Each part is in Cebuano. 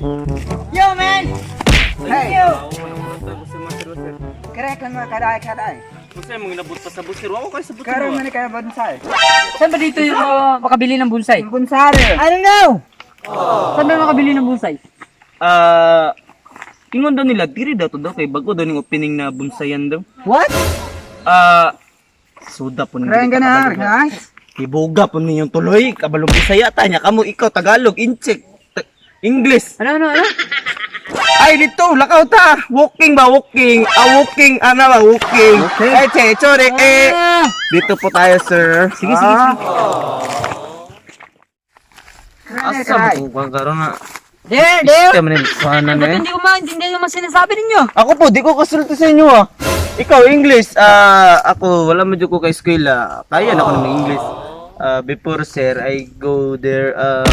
Yo, man! Hey. Yo! Kare kan mga kaday kaday. Kasi mga nabot pa sa busir. Ako kayo sa busir. Kare man kaya bonsai. Saan ba dito yung makabili ng bonsai? Bonsai. I don't know! Saan ba makabili ng bonsai? Ah, ingon daw nila diri daw to daw kay bago daw ning opening na bonsayan daw. What? Ah, suda po Kare ninyo. ka na, ha? Iboga po ninyong tuloy. Kabalong Bisaya ta nya kamo ikaw Tagalog, Incheck, English. Ano, ano, ano? Ay dito, lakaw ta. Walking ba walking? Ah, walking ana ba walking? Ay, che, sorry eh. Ah! Dito po tayo, sir. Sige, sige, sige. Kare kaday. mo karon na? There, there! Kami ni sana Ba't hindi ko maintindihan yung mga sinasabi ninyo? Ako po, di ko kasulti sa inyo ah. Ikaw, English. Ah, ako, wala mo ko kay eskwela. Kaya na ako ng English. Ah, before sir, I go there. Ah,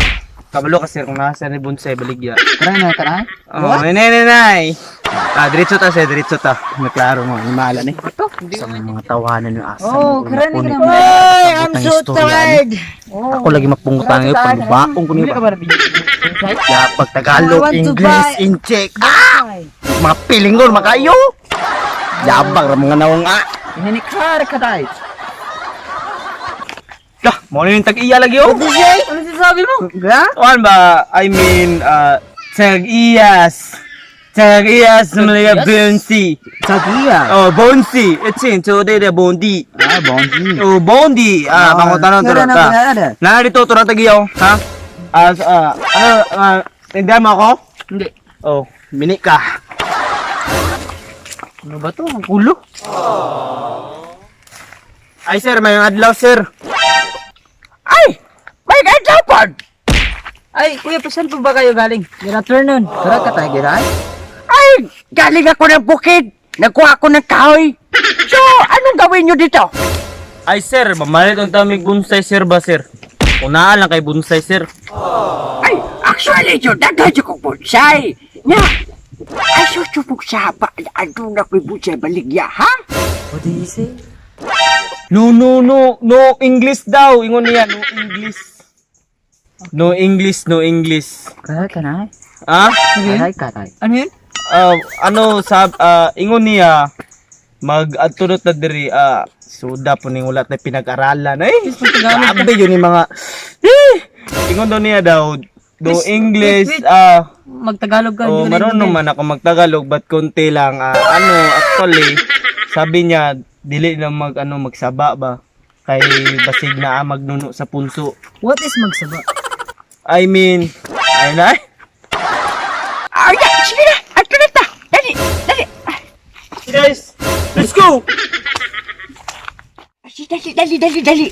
kabalo ka sir kung nasa ni Bonsai baligya. Kare na kaday. Oh, nay nay nay. Ah, diretso ta sir, diretso ta. Naklaro mo, himala ni. Sa mga tawanan ng asa. Oh, karani ka naman. Oy, I'm so tired. Ako lagi mapungutang ngayon, pagbaong ko Bili niyo ka ba? ba ng bonsai? Yapag Tagalog, I want to English, buy- Incheck. Ah! Mga pilingon, makayo! Yabang ra mga nawong ah! Ini kare kaday. Lah, mo na yung tag-iya lagi oh. Ano sinasabi mo? Ha? Kuan ba? I mean, tag-iyas. Tag-iyas mga bonsi. Sagiya. Oh, bonsi. It's in today the bondi. Ah, bonsi. Oh, bondi. Ah, pangutanon to Kare na ta. kaday. Na dito to tagiyaw, ha? Ah, ano, tindihan mo ako? Hindi. Oh, mini ka. Ano ba to? Ang kulo. Ay sir, may adlaw sir. Ay! May adlaw pod. Ay, kuya, pa saan po ba kayo galing? Good afternoon. Kare kaday giray. Ay, galing ako ng bukid. Nagkuha ako ng kahoy. So, anong gawin nyo dito? Ay sir, mamalit ang tamig bonsai sir ba sir? Unaan lang kay bonsai sir. Ay, actually, yun, daghan ko bonsai. Nya, ay, susubok sa haba, aduna ko'y bonsai baligya, ha? What do you say? No, no, no, no English daw. Ingon niya, no English. No English, no English. Kare ka na? Ah? Kaday kaday. Ano yun? Ah, ano sab ah, ingon niya mag adto ta diri ah suda po ning wala tay pinag-aralan eh. Grabe yun yung mga eh, ingon daw niya daw no Wait, English wait, wait. ah. Magtagalog ka. Oh, hindi ko marunong naiintindihan. man ako magtagalog but konti lang ah, ano actually sabi niya dili na mag ano magsaba ba kay basig na ah, magnuno sa punso. What is magsaba? I mean, ayun na eh. Ay, sige na, adto na ta. Dali, dali. Guys, let's go. Dali, dali, dali, dali, dali.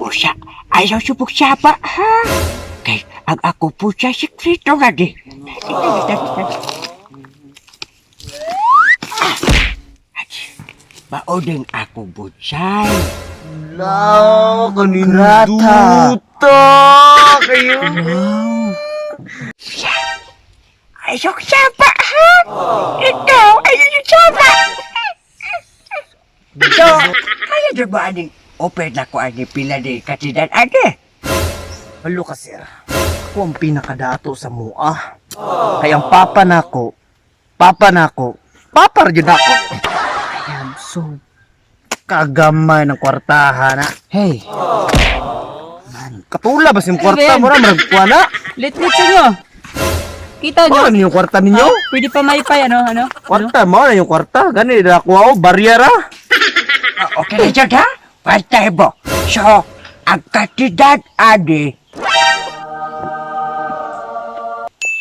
Usa, ayaw subok sa haba, ha? Kay, ang ako po sa sikreto nga di. Dali, dali, dali, dali. Ah, ay, mauding ako bonsai. La, kaninduta kayo. Ayaw saba, ha? Ikaw, ayaw yung saba. So, kaya di ba aning open na ko ani pila ni katidan ate? Halo ka, sir. Ako ang pinakadato sa mua. Kaya ang papa nako, papa nako, papa rin yun ako. I am so... Kagamay ng kwartahan na. Hey, Katula ba siyang kwarta Ano ba yan? mo na, maragkuha na? Lit-lit sa inyo. Kita nyo. Mao na yung kwarta ninyo? Ah, pwede pa maypay, ano, ano? Ano? Kwarta, mao na yung kwarta. Gani, nakuha ko, baryera. Okay na dyan, ha? Pantay mo. So, ang katidan ani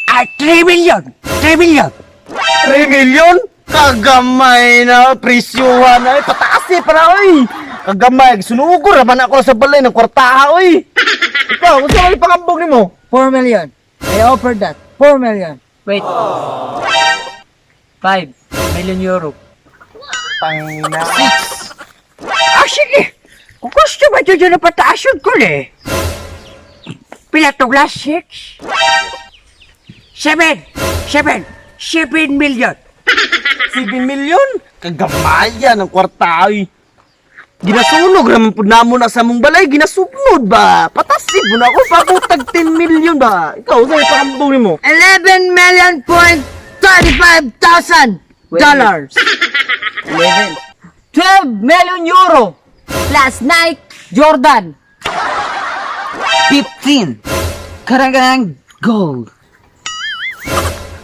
ah, 3 million! 3 million! 3 million? Kagamay na, presyuhan na. Ay, pataas eh, para oy. Kagamay, sunugor naman ako sa balay ng kwartaha, oy. Ikaw, kung saan pangambog nimo? 4 million. I offered that. 4 million. Wait. 5 million euro. Pangina. Ah, sige! Kung gusto mo dyan na pataason ko eh. Pila tong last six? Seven! Seven! 7 million! 7 million? Kagamayan ng kwarta, oy. Ginasunog raman pud namo na sa mong balay, ginasugnod ba? Patasid mo na ako pagutag 10 million ba? Ikaw sa pangambog nimo. 11 million point 35 thousand dollars. 11. 12 million euro plus Nike Jordan. 15. Karang-karang gold.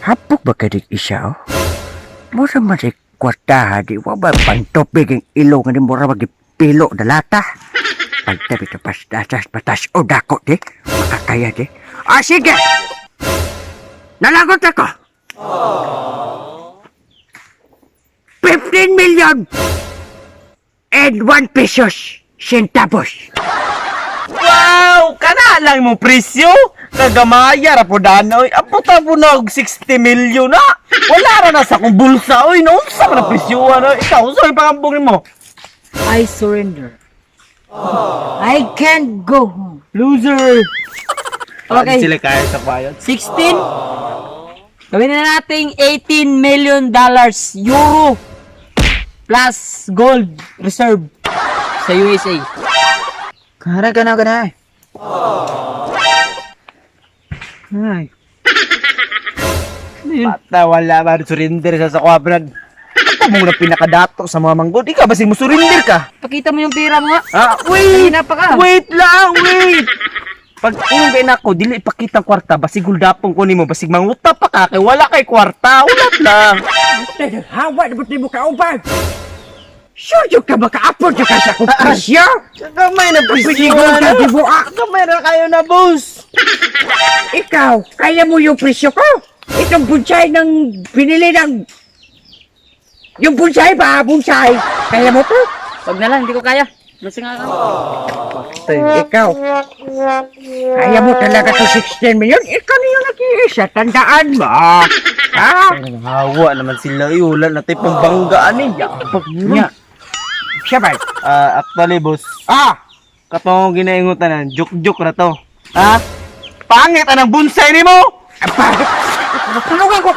Hapok ba ka di isa, oh? Mura man di kwartaha di wa ba pantopig ang ilong nga di mura magipilo na lata. Pagtabi ito pastasas patas o dako di. Makakaya di. Ah, sige! Nalagot ako! 15 million and 1 pesos centavos. Wow! Kana lang mo presyo! Kagamaya ra po dana oy. Abot po na og 60 million na. Wala ra na sa akong bulsa oy. Naunsa man ang presyohan oy. Ikaw unsa may pangambog nimo? I surrender. I can't go home. Loser. Okay. Sila kaya sa bayad. 16. Gawin na nating 18 million dollars euro plus gold reserve sa USA. Kara kana kana. Ay. Bata wala ba surrender sa kuha Brad. Ako mo na pinakadato sa mga manggod. Ikaw basig mo surrender ka. Pakita mo yung pera mo nga. Ah, wait. Kanina pa ka. Wait lang, wait. Pag ingon kay nako, dili ipakita ang kwarta, basig guldapong ko nimo, basig manguta pa ka kay wala kay kwarta, wala lang. Hawa na ba't di mo kauban? Sure yung ka makaapod yung ka sa akong presyo? Gamay na presyo. Siguro ka di mo ah. Gamay na kayo na boss. Ikaw, kaya mo yung presyo ko? Itong bonsai ng binili ng... Yung bonsai ba? Bonsai. Kaya mo to? Wag na lang, hindi ko kaya. Basta nga ka. Ikaw, kaya mo talaga to 16 million? Ikaw na yung nag-iisa. Tandaan mo. Ha? Hawa naman sila eh. Wala na tayo pambanggaan eh. Yakap Nya. Siya ba? Ah, actually boss, Ah! katong ginaingutan na, joke-joke na to. Ha? Pangit anang bonsai nimo! Tulungan ko!